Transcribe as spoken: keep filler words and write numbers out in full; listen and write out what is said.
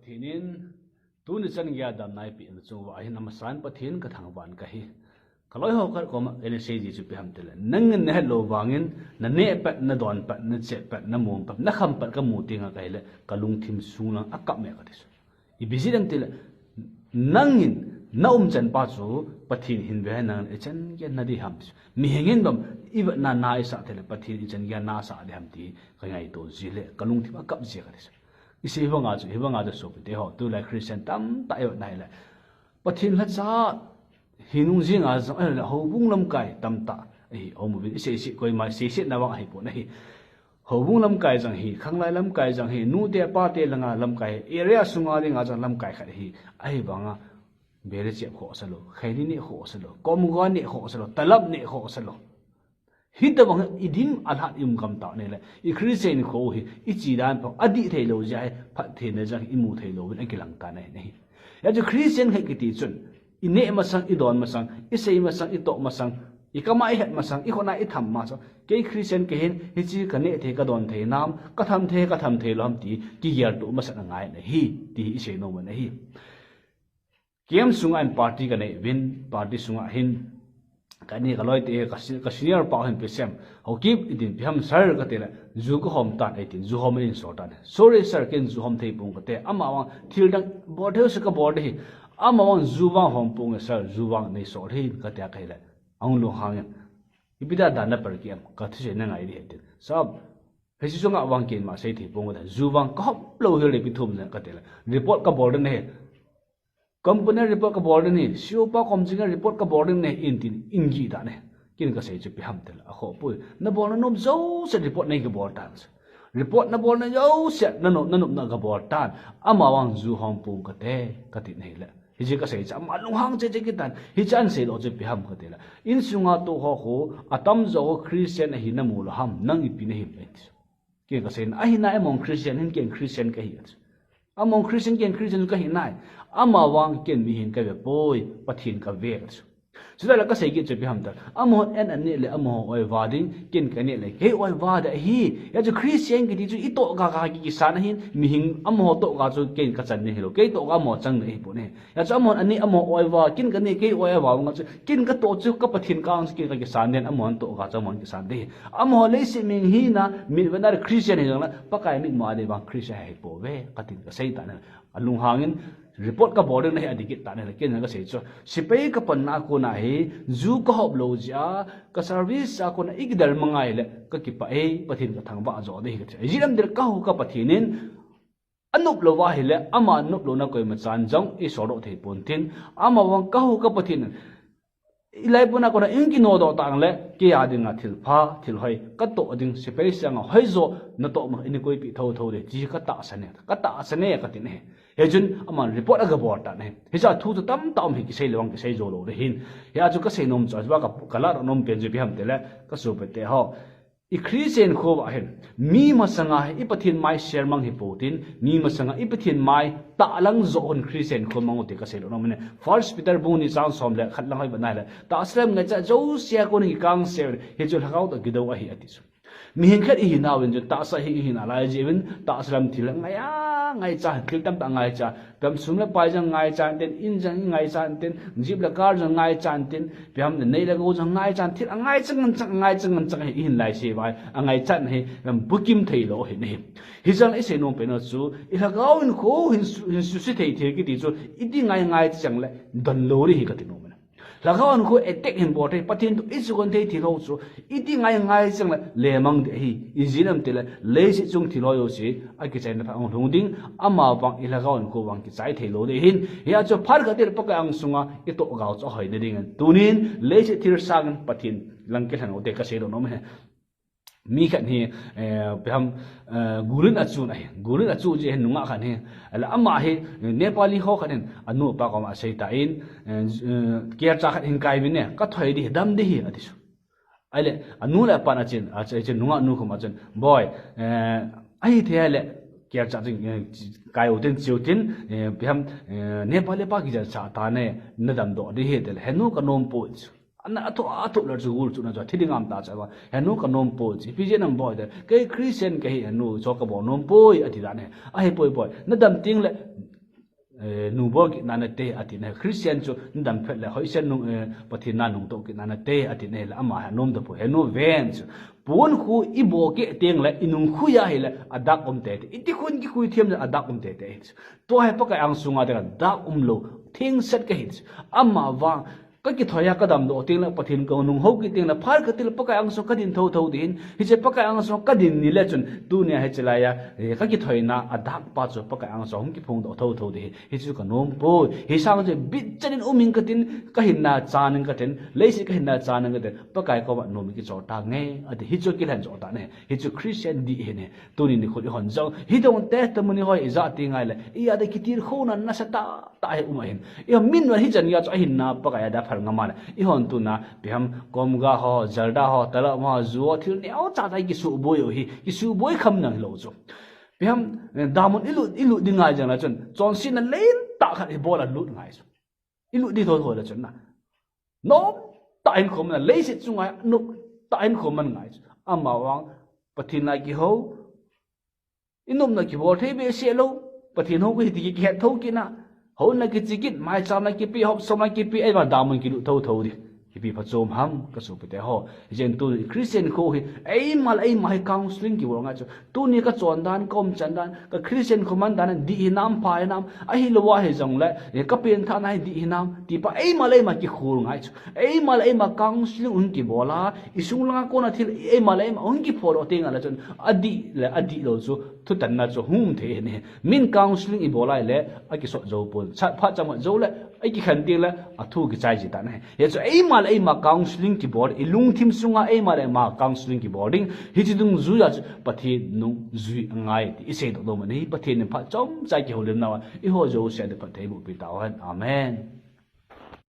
Pathen in tuni chan geiya damna eipeh na chung uva hin amasan Pathen kathangvah in kahi. Kaloi ho khat koma kahin sei ji chu ipi ham itile, nangin nahet lou vangin, naneh pet, nadon pet, nachep pet, namom pet, nakham pet kamu tenga kahile, kalungthim sung lang akap me kati chu. Ipi jeh ham itile, nangin naumchan pa chu Pathen hin ve, nangin ichan geiya nadei ham ti chu. Mihem in bang ivetna na isah theile, Pathen ichan geiya nasah ding ham ti kangaito ji le, kalungthim akap ji kati chu. Isei banga chu, hibanga chu sopite ho, tulai Christian tamtah ivetna hile, Pathen lhacha hinung jinga jong ahile, houbung lamkai tamtah ahi, aum uvin, isei sei koima seisetna vang ahipon ahi. Houbung lamkai jong hi, khanglai lamkai jong hi, nute pate langa lamkai hi, area sunga dinga jong lamkai khat hi, ahivanga bere chep khoh salou, khaini neh khoh salou, komga neh khoh salou, talap neh khoh salou. Hitobang idim alhat ium gam tah nele, i Christian kho hi ichi dan pha adih theilou jeh hi, phattheina jong imu theilou vin akilang tan ahi. Hijeh chun Christian khat kiti chun, ineh masang, idon masang, isei masang, itoh masang, ikama ihet masang, ikhutna itham masang, kei Christian kahin, hiche kaneh thei, kadon thei nam, katham thei, katham thei lou ham ti kigeltoh masat angai ahi, ti hi isei nom u ahi. Camp sunga hin party kanei uvin, party sunga hin, kani kaloite, ka si-, ka senior pa hin Pi Sem, Haokip itin ipi ham sir katile, ju kahom tan eitin, ju hom in einsol tan. Sorry sir, ken ju hom thei pong kate, amavang thil dang bol thei jouse kabol ding ahi, amavang ju vang hom ponge sir, ju vang neisol hih in kati a kahile, ahung lunghang in, ipi dia dan naperkeh em, kathusei nangai ding ahi tin. Sir, hiche chunga vang ken ima sei thei pong kate, ju vang kahom lou hile ipi thum jen katile, report kabol ding ahi. Company report kabol ding ahi, C O pa kom jinga report kabol ding ahi, eitin, eingih tan ahi. Ken kasei chu ipi ham itile, akhoh poi. Nabolna nom jouse report nei kabol tan. Report nabolna jouse, nanop, nanopna kabol tan. Amavang ju hom pong kate, katin ahile, hiche kasei chu ama lunghang cheh cheh kit tan. Hiche ahin seidoh chu ipi ham katile, insunga tou ho khu, atamjo khu Christian ahina mu lou ham, nang ipi nahim ati chu. Ken kaseina, ahinai amavang Christian hin ken Christian kahi ati chu. Amavang Christian ken Christian kahi nai. Amavang ken mihem kave poi, Pathen kave ati chu. Chutah le kasei kit chu ipi ham itile, amahon an aneh le amaho oiva ding, ken kaneh le kei oiva ding ahi. Hijeh chun Christian kiti chu itoh ga ga kisan ahin, mihem amaho toh ga chu ken kachan ding hilou, kei toh ga amaho chang ding ahipon ahi. Hijeh chun amahon aneh amaho oiva, ken kaneh kei oiva vanga chu, ken katoh chu ka Pathen kang chu ken kakisan ding, amahon toh ga chu amahon kisan ding ahi. Amaho leiset mihem hina, mitvetna le Christian hijongle, Pakai mitmo a ding vang Christian ahipouve, katin kasei tan ahi. Alunghang in report kabol ding ahi, adih kit tan ahile, ken jong kasei chu, sepai kapanna a kona hi, ju kahop lou jeh a, ka service a kona ikidel mang ahile, kakipah e, Pathen kathangvah jo ding ahi kati. Ijeh inem itile, kahu ka Pathen in, anop louva ahile, ama nop louna koima chan jong eisoldoh thei pon tin, amavang kahu ka Pathen in, ilai puna kona eikinodoh tah le, kei a dinga thilpha, thilhoi, katoh ding, sepai sanga hoijo natoh ma, eina koipeh thotho ding, ti katahsan e, katahsan e, katin ahi. Hichun, aman report agabol tan ahi. Hiche a thu chu tamtah um ahi, kisei le vang kisei jou lou ding ahin. Hia chu kasei nom chu, ajeh a ka, kalah nom pen chu ipi ham itile, kasopite ho, i Christian kho uva hin, mi masanga hi i Pathen mai sermang hi pou tin, mi masanga i Pathen mai tahlang joh hon Christian kho mang u ti kaseidoh nom ahi. First Peter bung ni chang som le khat lang hoi vet na ahile, tahsa lem ngaicha jouse a kon kikang sel, hichu lhagao toh kidou ahi ati chu. Mihem khat ihinau vin chun tahsa hi ihina lai jeh uvin, tahsa lam thil ngaicha, ngaicha, thil tamtah ngaicha, Pem sum le pai jong ngaichan tin, in jong ngaichan tin, jeep le car jong ngaichan tin, pem le nei le gou jong ngaichan, thil angaichan ngen chang, angaichan ngen chang hi ihin lai se vai, angaichan hi, pem bukim thei lou hi nei. Hijong le isei nom pen u chu, i lhagao in khu, hin su, hin suse thei thil kiti chu, iti ngai ngai chang le, don lou ri hi kati nom e. Lhagao in khu attack hin bol thei, Pathen toh isugon thei thil ho chu, iti ngai ngai chang le, lemang ding ahi, ijeh inem itile, leiset chung thil ho jouse, akichaina phat ahung lhung ding, amavang i lhagao in khu vang kichai thei lou ding ahin, hia chu phat khat tile Pakai angsunga i tohgao chu ahoina dingin. Tunin leiset thil sangin Pathen lang kilhen u te kaseidoh nom e. Mi khat hi, eh, peham, eh, gulin achu ahi, gulin achu jeh hin nungah khat hi, ala ama hi, Nepali ho khat hin, anu apa koma asei tan, eh, eh, kercha khat hin kai vin e, kathoi ding, dam ding ahi, ati chu. Ahile, anu le apan achen, achen, achen nungah nu koma achen, Boi, eh, ahithei ahile, kercha chun, eh, kai u tin, chiu tin, eh, peham, eh, Nepali pa kicha cha ta ne, nadam doh ding ahi, tile, henu kanom poi chu. Ana atho, atho le chu gul chu na chu, thi ding am ta chu, henu kanom poi chu. Ipi jeh inem boi tile, kei Christian kahi henu, chu kabol nom poi, ati dan ahi. Ahipoi poi, nadam teng le, eh, nung bol kit nante ati na. Christian chu nadam phet le hoisen nung, eh, Pathen na nungtoh kit nante ati na le ama hi anom tapoi, henu ven chu. Pon khu ibol kit teng le inung khu a hile adak um tete. Iti khun kikhui them le adak um tete. Tua hi Pakai angsunga te ka dak umlou, thengset kahi. Ama vang, kakithoi a kadamdoh teng le Pathen kanung hou kit teng le phat kati le Pakai angsunga kadin thotho ding ahin. Hiche Pakai angsunga kadin ni le chun tunia hiche laiya, eh, kakithoina adak pa chu Pakai angsunga hung kiphongdoh thotho ding ahi. Hichu kanom poi. Hisang chu bitchan in um ing katin, kahinna chan ing katin, leiset kahinna chan ing katin, Pakai koma nom kichol tange ati. Hichu kilhen jo tane. Hichu Christian dih ahi ne. Tuni nikho ihon jong, hitobang testimony ho ija ti ngai le, iya te kitilkhouna nasatah tah hi um ahin. Imin val hichan geiya chu ahinna Pakai a da phal ngam a le. Ihon tuna, ipi ham, komga ho, jarda ho, talap ho, ju ho, thil neocha tah hi kisuboi u hi, kisuboi kham nang hilou chu. Ipi ham, eh, damun ilut, ilut ding ngai jeng le chun, chonsetna lentah khat ibol a lut ngai chu. Ilut ding thotho le chun na. Nomtah in khoman, leiset chunga nomtah in khoman ngai chu. Ama vang, Pathen lai kihou, inopna kibol thei behseh lou, Pathen hou kahi ti kihet thou kit na. Houna kiche kit, maicham na kipe, hopsom na kipe, eima damun kilut thotho ding. Ipi phatchom ham, kasopite ho. Hichun tu Christian kho hi, eima le eima hi counseling kibol ngai chu. Tuni kachon dan, kaumchan dan, ka Christian khoman dan, dih hinam, pha hinam, ahilou a hijong le, eh, kapenthahna hi dih hinam, ti pa eima le eima kikhol ngai chu. Eima le eima counseling hung kibol a, isung langa kona thil eima le eima hung kiphondoh teng le chun, adih le adihlou chu, thutanna chu hung um thei ahi. Min counseling ibol a le, akisot jou pon. Chat phat chang jou le, akikhen teng le, athu kichai ji tan ahi. Hichu eima le eima counseling kibol, ilungthim sunga eima le eima counseling kibol ding. Hiche dungjuiya chu Pathen nungjui angai ti isei doh doh man ahi. Pathen in phat chomcha kihoulimna uva, eiho jouse a phattheiboh peh tauhen. Amen.